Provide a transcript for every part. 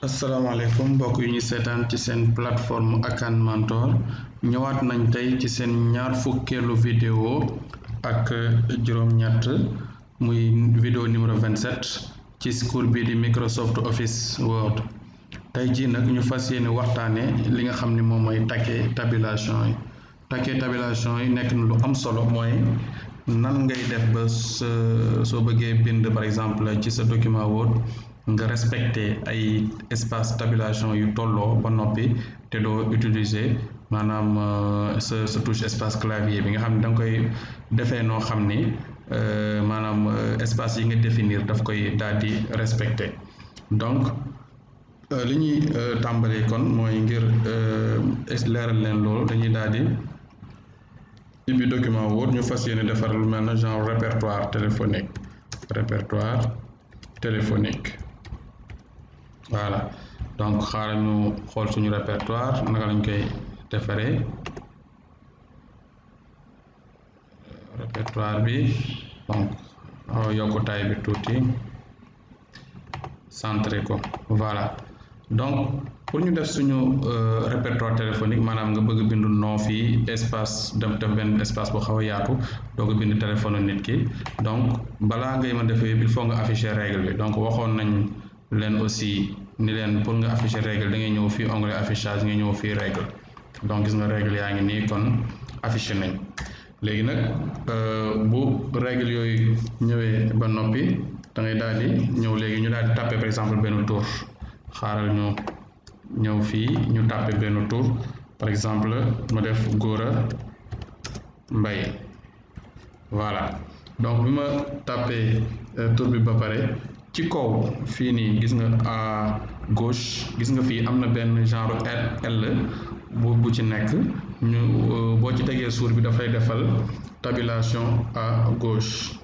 asalaamaaleykum mbokk yu ñu seetaan ci seen plateforme Akan Mentor ñëwaat nañ tey ci seen ñaar fukkeelu vidéo ak juróom-ñett muy vidéo numéro 27 ci cours bii di Microsoft Office Word tey jii nag ñu fas yéene waxtaane li nga xam ne moom mooy taguer tabulation yi taguer tabulation yi nekk na lu am solo mooy nan ngay def ba soo bëggee bind par exemple ci sa document Word nga respecté ay espace tabulation yu tolloo ba noppi te doo utiliser maanaam sa touche espace clavier bi nga xam ne da nga koy defee noo xam ni maanaam espace yi nga définir daf koy daal di respecté donc li ñuy tàmbalee kon mooy ngir leeral leen loolu dañuy daal di ubbi document Word ñu fas yéene defar lu mel na genre répertoire téléphonique voilà donc xaaral ñu xool suñu répertoire naka lañ koy defaree répertoire bi donc yokku taay bi tuuti centré ko voilà donc pour ñu def suñu répertoire téléphonique maanaam nga bëgg bindu nom fii espace def benn espace bu xaw a yaatu doo ko bind téléphone nit ki donc balaa ngay mën defee il faut nga afficher règle bi donc waxoon nañ leen aussi ni leen pour nga afficher règle da ngay ñëw fii onglet affichage nga ñëw fii règle donc gis nga règle yaa ngi nii kon affiché nañ léegi nag bu règle yooyu ñëwee ba noppi da ngay daal di ñëw léegi ñu daal di tapé par exemple benn tour xaaral ñu ñëw fii ñu tapé benn tour par exemple ma def Gora Mbaye voilà donc bi ma tapé tour bi ba pare ci kaw fii nii gis nga à gauche gis nga fii am na benn genre L bu ci nekk ñu boo ci tegee suur bi dafay defal tabulation à gauche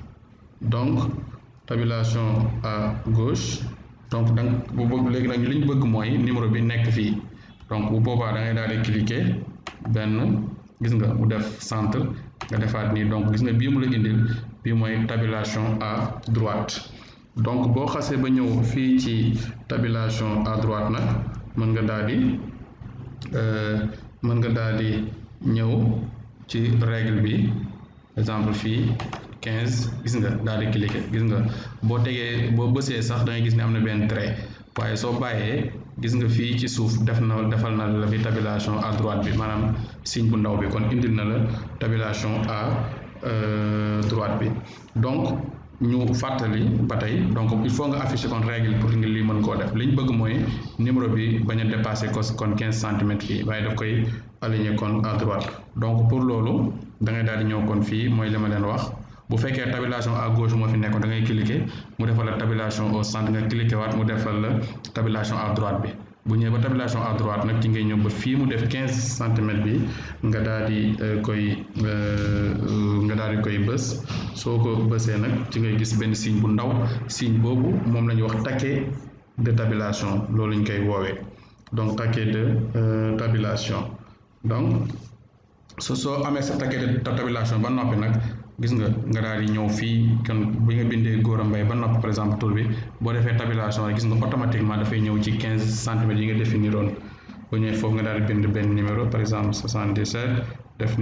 donc tabulation à gauche donc danga bu bëgg léegi nag li ñu bëgg mooy numéro bi nekk fii donc bu boobaa da ngay daal di cliquer benn gis nga mu def centre nga defaat nii donc gis nga bii mu la indil bii mooy tabulation à droite donc boo xasee ba ñëw fii ci tabulation à droite nag mën nga daal di ñëw ci règle bi par exemple fii 15 gis nga daal di cliquer gis nga boo bësee sax da ngay gis ne am na benn trait waaye soo bàyyee gis nga fii ci suuf defal na la fi tabulation à droite bi maanaam signe bu ndaw bi kon indil na la tabulation à droite bi donc ñu fàttali ba tey donc il faut nga afficher kon règle pour nga lii mën koo def li ñu bëgg mooy numéro bi bañ a dépasser kon 15 centimètres fii waaye daf koy aligner kon à droite donc pour loolu da ngay daal di ñëw kon fii mooy li ma leen wax bu fekkee tabulation à gauche moo fi nekkoon da ngay cliquer mu defal la tabulation au centre nga cliquer waat mu defal la tabulation à droite bi bu ñëwee ba tabulation à droite nag ci ngay ñëw ba fii mu def 15 centimètres bi nga daal di koy bës soo ko bësee nag ci ngay gis benn signe bu ndaw signe boobu moom la ñuy wax taquet de tabulation loolu ñu koy woowee donc taquet de tabulation donc soo amee sa taquet de tabulation ba noppi nag gis nga daal di ñëw fii kon bi nga bindee Gora Mbaye ba noppi par exemple tur bi boo defee tabulation rek gis nga automatiquement dafay ñëw ci 15 centimètres yi nga définiroon bu ñëwee foofu nga daal di bind benn numéro par exemple 77 def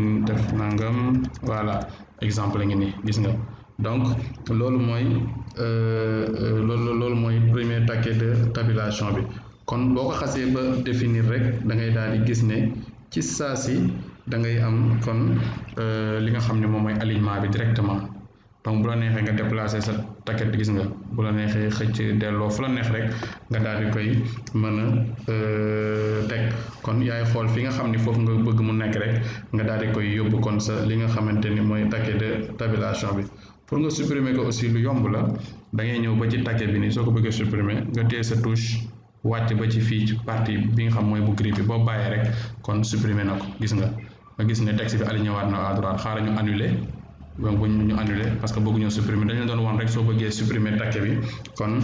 nangam voilà exemple la ngi nii gis nga donc loolu mooy premier taquet de tabulation bi kon boo ko xasee ba définir rek da ngay daal di gis ne ci saa si da ngay am kon li nga xam ne moom mooy alignement bi directement donc bu la neexee nga déplacer sa taquet gis nga bu la neexee xëcc delloo fu la neex rek nga daal di koy mën a teg kon yaay xool fi nga xam ni foofu nga bëgg mu nekk rek nga daal di koy yóbbu kon sa li nga xamante ni mooy taquet de tabulation bi pour nga supprimer ko aussi lu yomb la da ngay ñëw ba ci taquet bi nii soo ko bëggee supprimer nga téye sa touche wàcc ba ci fii ci partie bi nga xam mooy bu gris bi boo bàyyee rek kon supprimer na ko gis nga gis ne texte bi aligné waat na à droite xaaral ñu annuler donc bu ñu annuler parce que bëgguñoo supprimer dañu doon woon rek soo bëggee supprimer taquet bi kon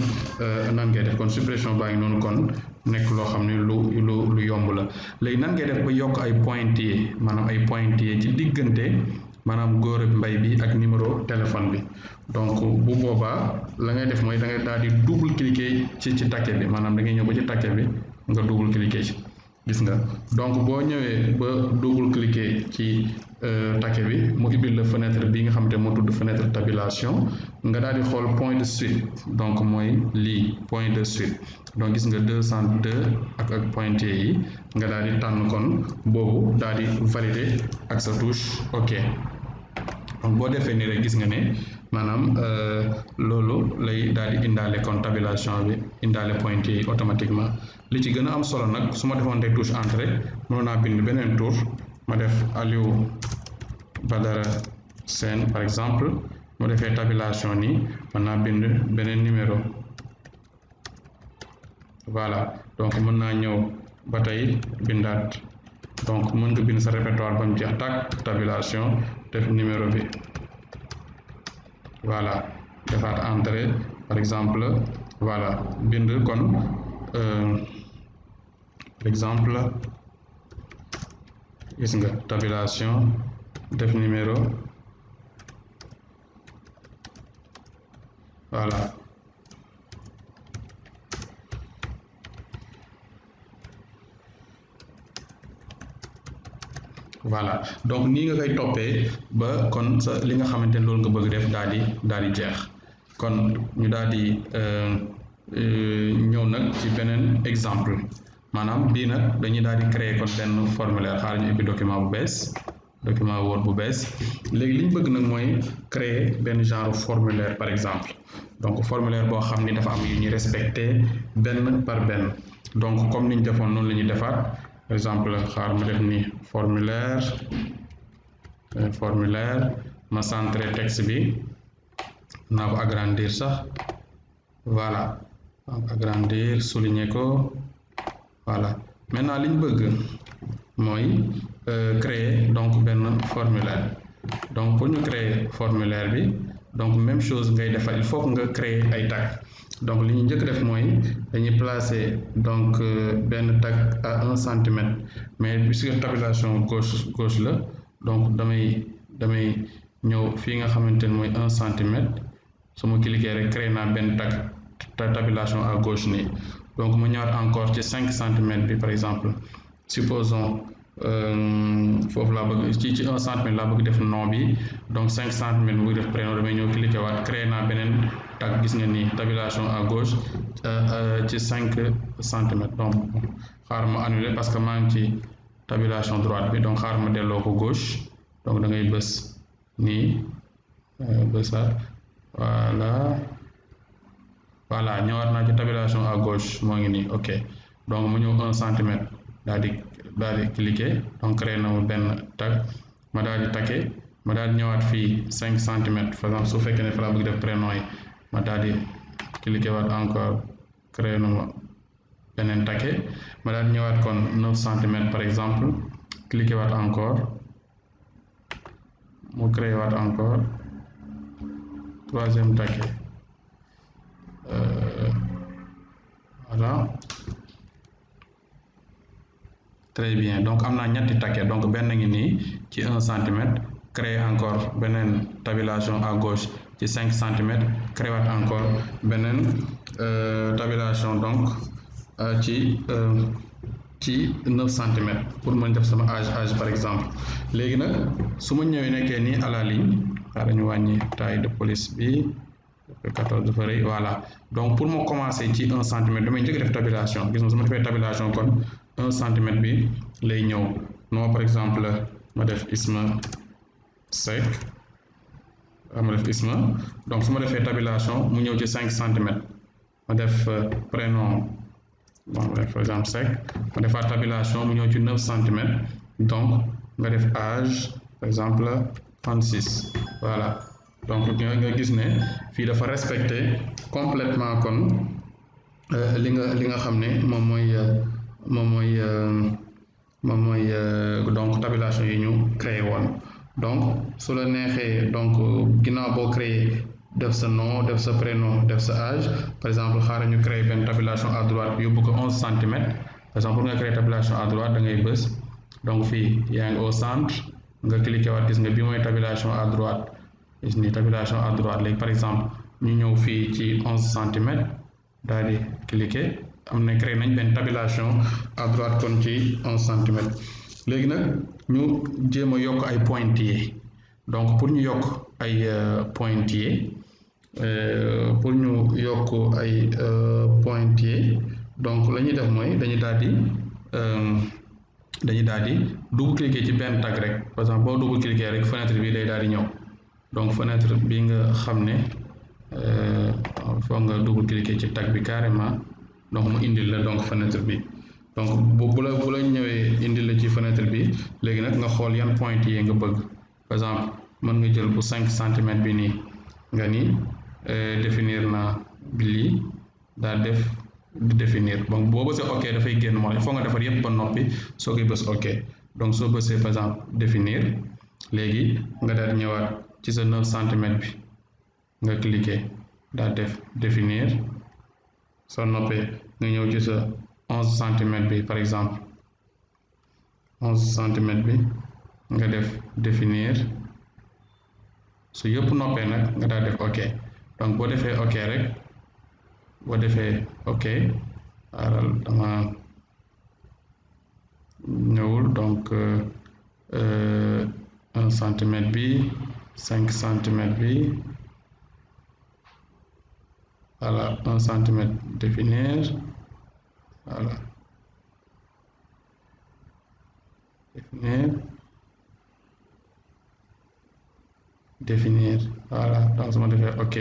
nan ngay def kon suppression baa ngi noonu kon nekk loo xam ne lu yomb la léegi nan ngay def ba yokk ay pointillés maanaam ay pointillés ci diggante maanaam Gora Mbaye bi ak numéro téléphone bi donc bu boobaa la ngay def mooy da ngay daal di double cliquer ci taquet bi maanaam da ngay ñëw ba ci taquet bi nga double cliquer ci gis nga donc boo ñëwee ba double cliquer ci taquet bi mu ubbil la fenêtre bi nga xamante moo tudd fenêtre tabulation nga daal di xool point de suite donc mooy lii point de suite donc gis nga 202 ak pointé yi nga daal di tànn kon boobu daal di valider ak sa touche OK donc boo defee nii rek gis nga ne maanaam loolu lay daal di indaale kon tabulation bi indaale pointé yi automatiquement li ci gën a am solo nag su ma defoon tey touche entrée mënoon naa bind beneen tour ma def Aliou Badara Sène par exemple mu defee tabulation nii mën naa bind beneen numéro voilà donc mën naa ñëw ba tey bindaat donc mën nga bind sa répertoire ba mu jeex tàkk tabulation def numéro bi voilà defaat entrée par exemple voilà bind kon par exemple gis nga tabulation def numéro voilà voilà donc nii nga koy toppee ba kon sa li nga xamante ne loolu nga bëgg def daal di jeex kon ñu daal di ñëw nag ci beneen exemple maanaam bii nag dañuy daal di créer kon benn formulaire xaaral ñu ubbi document bu bees document Word bu bees léegi li ñu bëgg nag mooy créer benn genre formulaire par exemple donc formulaire boo xam ni dafa am yu ñuy respecté benn par benn donc comme ni ñu defoon noonu la ñuy defaat par exemple xaar ma def ni formulaire ma centré texte bi naa ko agrandir sax voilà donc agrandir souligner ko voilà maintenant li ñu bëgg mooy créer donc benn formulaire donc pour ñu créer formulaire bi donc même chose ngay defal il faut que nga créer ay tag donc li ñu njëkk def mooy dañuy placer donc benn tag à 1 centimètre mais puisque tabulation gauche la donc damay ñëw fii nga xamante ne mooy 1 centimètre su ma cliquer rek créer naa benn tag tabulation à gauche nii donc ma ñëwaat encore ci 5 centimètres bi par exemple supposons foofu laa bëgg ci 1 centimètre laa bëgg def nom bi donc 5 centimètres mu bëgg def prénom damay ñëw cliquer waat créer naa beneen tag gis nga nii tabulation à gauche ci 5 centimètres donc xaar ma annuler parce que maa ngi ci tabulation droite bi donc xaar ma delloo ko gauche donc da ngay bës nii bësaat voilà ñëwaat naa ci tabulation à gauche moo ngi nii ok donc mu ñëw 1 centimètre daal di cliquer donc créé na mu benn tag ma daal di taquer ma daal di ñëwaat fii 5 centimètres par exemple su fekkee ne fa laa bëgg def prénom yi ma daal di cliquer waat encore créé na ma beneen taquet ma daal di ñëwaat kon 9 centimètres par exemple cliquer waat encore mu créé waat encore troisième taquet voilà très bien donc am naa ñetti taquet donc benn ngi nii ci 1 centimètre créer encore beneen tabulation à gauche ci 5 centimètres créer waat encore beneen tabulation donc ci 9 centimètres pour mën def sama âge par exemple léegi nag su ma ñëwee nekkee nii à la ligne xaaral ñu wàññi taille de police bi 14 dafa rëy voilà donc pour ma commencer ci 1 centimètre damay njëkk def tabulation gis nga su ma defee tabulation kon 1 centimètre bi lay ñëw non par exemple ma def Isma Seck ma def Isma donc su ma defee tabulation mu ñëw ci 5 centimètres ma def prénom bon par exemple Seck ma defaat tabulation mu ñëw ci 9 centimètres donc nga def âge par exemple 36 voilà donc nga gis ne fii dafa respecter complètement kon li nga xam ne moom mooy donc tabulation yi ñu créé woon donc su la neexee donc ginnaaw boo créé def sa nom def sa prénom def sa âge par exemple xaaral ñu créé benn tabulation à droite yóbbu ko 11 centimètres par exemple pour nga créer tabulation à droite da ngay bës donc fii yaa ngi au centre nga cliquer waat gis nga bi mooy tabulation à droite gis ni tabulation à droite léegi par exemple ñu ñëw fii ci 11 centimètres daal di cliquer am na créé nañ benn tabulation à droite kon ci 11 centimètres léegi nag ñu jéem a yokk ay pointillés donc pour ñu yokk ay pointillés donc la ñuy def mooy dañuy daal di double cliquer ci benn tag rek par exemple boo double cliquer rek fenêtre bi day daal di ñëw donc fenêtre bi nga xam ne foog nga double cliquer ci tag bi carrément donc mu indil la donc fenêtre bi donc bu la ñëwee indil la ci fenêtre bi léegi nag nga xool yan pointillés nga bëgg par exemple mën nga jël bu 5 centimètres bi nii nga ni définir naa bi lii daal def définir donc boo bësee ok dafay génn moo il faut nga defar yépp ba noppi soo koy bës ok donc soo bësee par exemple définir léegi nga daal di ñëwaat ci sa 9 centimètres bi nga cliquer daal def définir soo noppee nga ñëw ci sa 11 centimètres bi par exemple 11 centimètres bi nga def définir su yëpp noppee nag nga daal def ok donc boo defee ok rek boo defee ok xaaral dama ñëwul donc 1 centimètre bi 5 centimètres bi voilà 1 centimètre définir voilà définir voilà donc su ma defee ok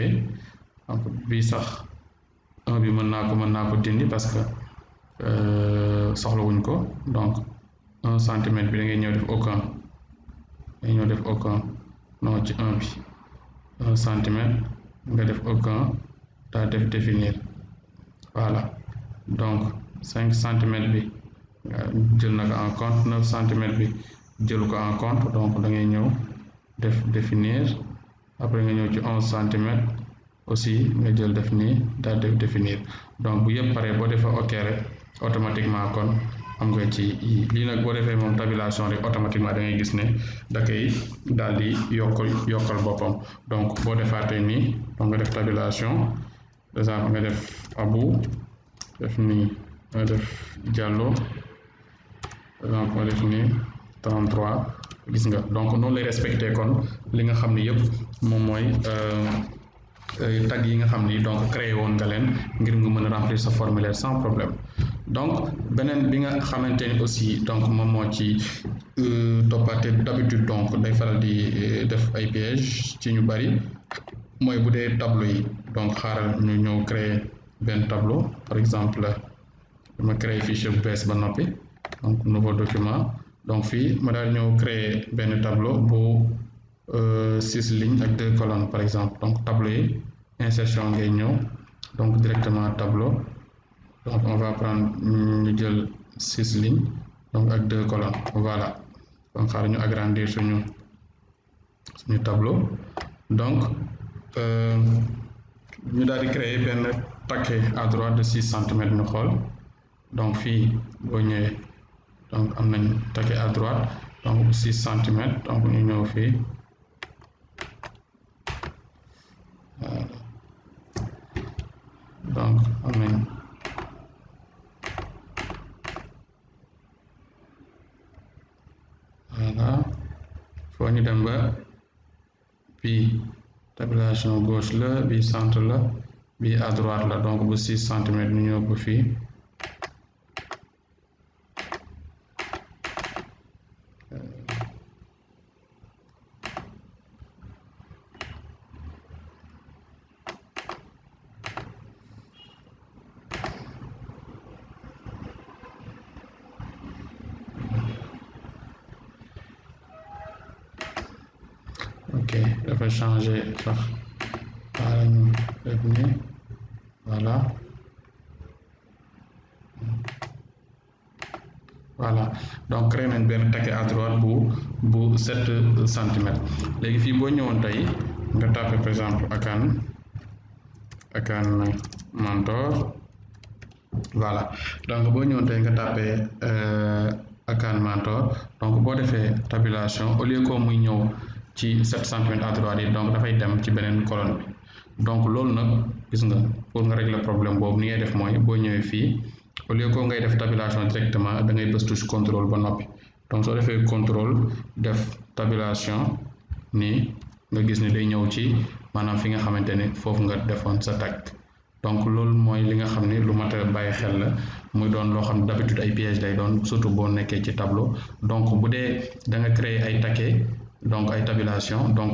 donc bii sax 1 bi mën naa ko dindi parce que soxlawuñ ko donc 1 centimètre bi da ngay ñëw def aucun non ci 1 bi 1 centimètre nga def aucun daa def définir voilà donc 5 centimètres bi jël na ko en compte 9 centimètres bi jëlu ko en compte donc da ngay ñëw def définir après nga ñëw ci 11 centimètres aussi nga jël def nii daal def définir donc bu yëpp pare boo defee ok rek automatiquement kon am nga ci lii nag boo defee moom tabulation rek automatiquement da ngay gis ne da koy daal di yokkal boppam donc boo defaatee nii donc nga def tabulation par exemple nga def Abou def nii nga def Diallo par exemple nga def nii 33 gis nga donc noonu lay respecté kon li nga xam ne yëpp moom mooy tag yi nga xam ni donc créé woon nga leen ngir nga mën a remplir sa formulaire sans problème donc beneen bi nga xamante ni aussi donc moom moo ci toppaate d'habitude donc day faral di def ay pièges ci ñu bari mooy bu dee tableau yi donc xaaral ñu ñëw créer benn tableau par exemple dama créer fichier bu bees ba noppi donc nouveau document donc fii ma daal ñëw créer benn tableau bu 6 lignes ak 2 colonnes par exemple donc tableau yi insertion ngay ñëw donc directement tableau donc on va prendre ñu jël 6 lignes donc ak 2 colonnes voilà donc xaaral ñu agrandir suñu tableau donc ñu daal di créer benn taquet à droite de 6 centimètres ñu xool donc fii boo ñëwee donc am nañ taquet à droite donc 6 centimètres donc ñu ñëw fii donc am nañ voilà foo ñu dem ba bii tabulation gauche la bii centre la bii à droite la donc bu 6 centimètres ñu ñëw ba fii ok dafa changer sax xaaral ñu def nii voilà donc créé nañ benn taquet à droite bu 7 centimètres léegi fii boo ñëwoon tey nga tapé par exemple Akan Mentor voilà donc boo ñëwoon tey nga tapé Akan Mentor donc boo defee tabulation au lieu que muy ñëw ci 7 centimètres à droite yi donc dafay dem ci beneen colonne bi donc loolu nag gis nga pour nga régler problème boobu ni ngay def mooy boo ñëwee fii au lieu que ngay def tabulation directement da ngay bës touche contrôle ba noppi donc soo defee contrôle def tabulation nii nga gis ni day ñëw ci maanaam fi nga xamante ni foofu nga defoon sa tag donc loolu mooy li nga xam ni lu mat a bàyyi xel la muy doon loo xam ne d'habitude ay piège lay doon surtout boo nekkee ci tableau donc bu dee da nga créer ay taquet donc ay tabulation donc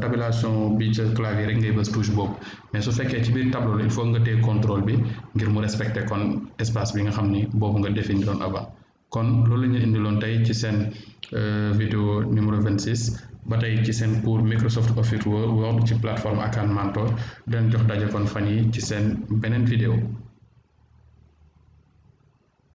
tabulation bi ca clavier rek ngay bës touche boobu mais su fekkee ci biir tableau la il faut nga téye contrôle bi ngir mu respecter kon espace bi nga xam ni boobu nga définir doon avant kon loolu la ñu indiloon tey ci seen vidéo numéro 26 ba tey ci seen cours Microsoft Office Word ci plateforme Akan Mentor den jox daje kon fan yi ci seen beneen vidéo